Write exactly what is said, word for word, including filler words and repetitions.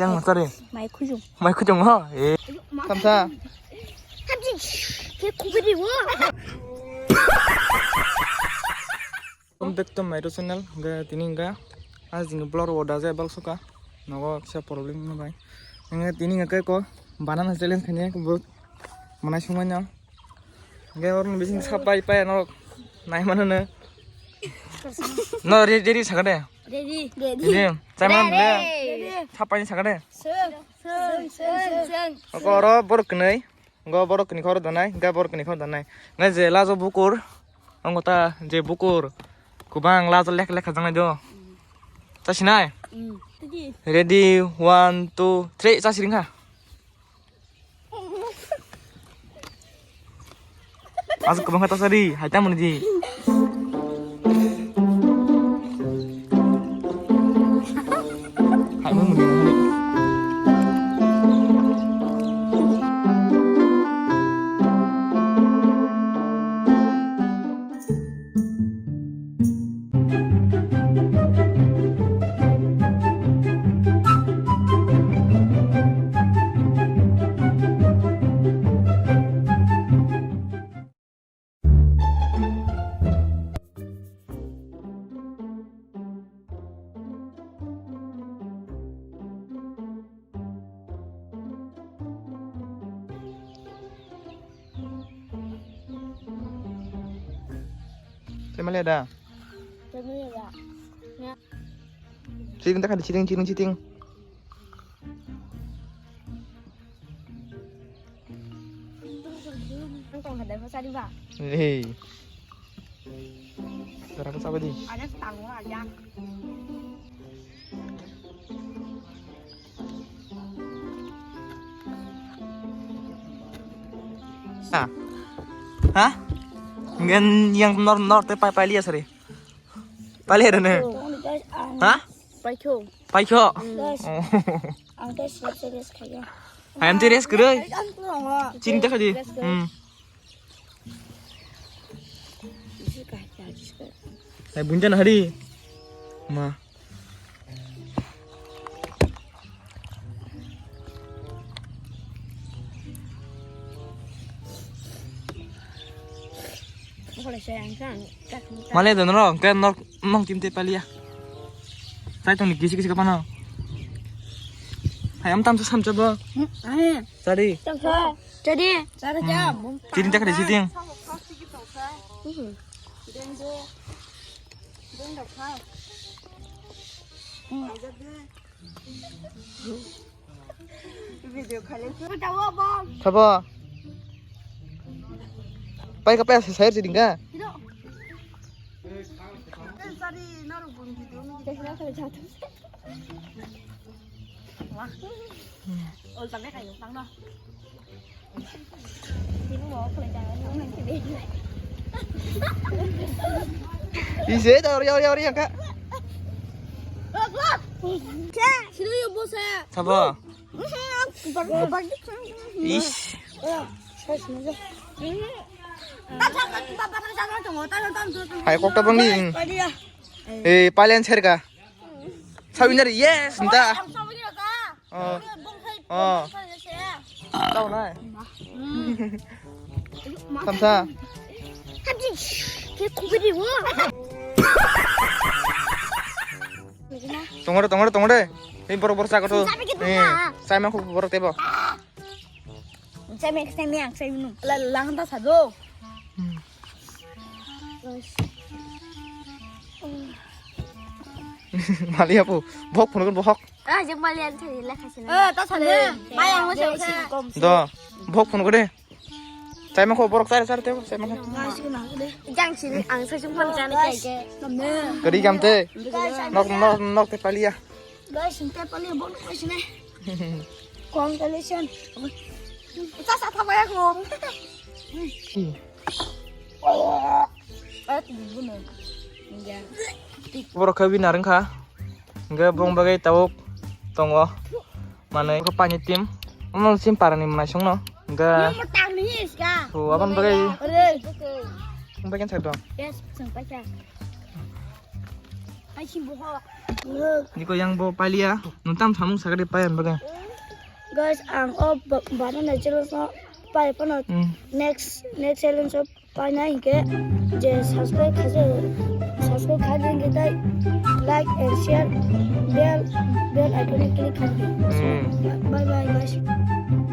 Yang masari. Mai khujung. Mai khujung ho. Eh. Ayo, ma- Kamsa. Hamsi. Ke kubiri wo. Welcome back to my YouTube channel. Ga tini ga. Aji ni vlog wo da je bal suka. Nogo kisa problem no bai. Nga tini ga ko banana challenge khani ko. Manai sumai no. Hingke oro bising sapai pai ano nai mano no. No, ready, ready sakade. Ready. Ready. Ready. Chai mano le. Ready. Sapai sakade. Sung, sung, sung, sung. Oko oro borok kwnwi. Ngo borok kwnwi khoro danai, hingke borok kwnwi khoro danai. Ngai je lajo bukur. Ongo ta je bukur. Kubang lajo lek lek khajaknai do. Chasinai. Mm. Ready, one, two, three, chasiring kha. Asuk kubang kata sari, hai tamu ni ji. Hai mung mung mung. Tei maliya da? Tei maliya da? Chiring ta khadi, chiring, chiring, chiring. Ang tong hadai ko sari ba? Hei. Dara ko sabai di. Ada setang aja. Ha? Ha? Ngen yang nor nor te pai pai liya sari. Pai liya ne. Ha? Paikho. Paikho. Guys, oh. Ang tei sila serious kaya. Ayam tei rest kwrwi. Ang tong. Chini ta khadi. Rest kwrwi. Hmm. Isi ka, ya, isi ka. Hai bunjan hari. Ma. Male dono ro, ke nok, nok tim te palia. Tai tong ni kisi kisi kapano. Hai am tam sam chabo. Hai. Sari. Tam sa. Jadi. Sari jam. Sitting tak ada sitting. Video khalai. Sabo. Pai ka pai sa sayur sitting ka. Sari naru bun video. Ulta me kayo tang no. Ise ta ori ori ori angka. Sino yung boss eh. Sabo. Ish. Hai kokta bangni. Eh, palian serga. Sawinari, yes, nta. Oh. Oh. Tau nai. Tamsa. Tongore, tongore, tongore. Ini borok borok sakot. Eh, saya mah borok tebo. Saya mah, saya mah, saya minum. Lang ta sado. Mali apa? Bohok phone kan bohok. Ah, jeng mali an thani lekha sini. Eh, ta sado. Mayang mo sini kom. Do, bohok phone ko de. Saya mah ko borok sare sare tebo, saya mah. Jang sini ang sa jung phone kan ke ke. Kadi kam te. Nok nok nok te palia. Guys, sini te palia bon ko sini. Congratulations. Sa sa thaba ya ko. Eh, tu buno. Enggak. Borok khe bini areng kha. Enggak, bong bagai tabuk tongo. Manai ko pani tim. Omo sim parani manai songno. Enggak. Yang matang ni iska. Tu abang bagai. Ore. Bong bagai sa dong. Yes, sampai sa. Ai sim bohok. Niko yang bo pailiya. Nwng tam samung sakadi pai ang bagwi. Guys, ang o ba-, banana challenge no pai phano Hmm. next, next challenge o paina hinkhe je subscribe khaje, subscribe khaje hinkhe tai like and share bell, bell icon e click khaje. Hmm. Bye bye guys.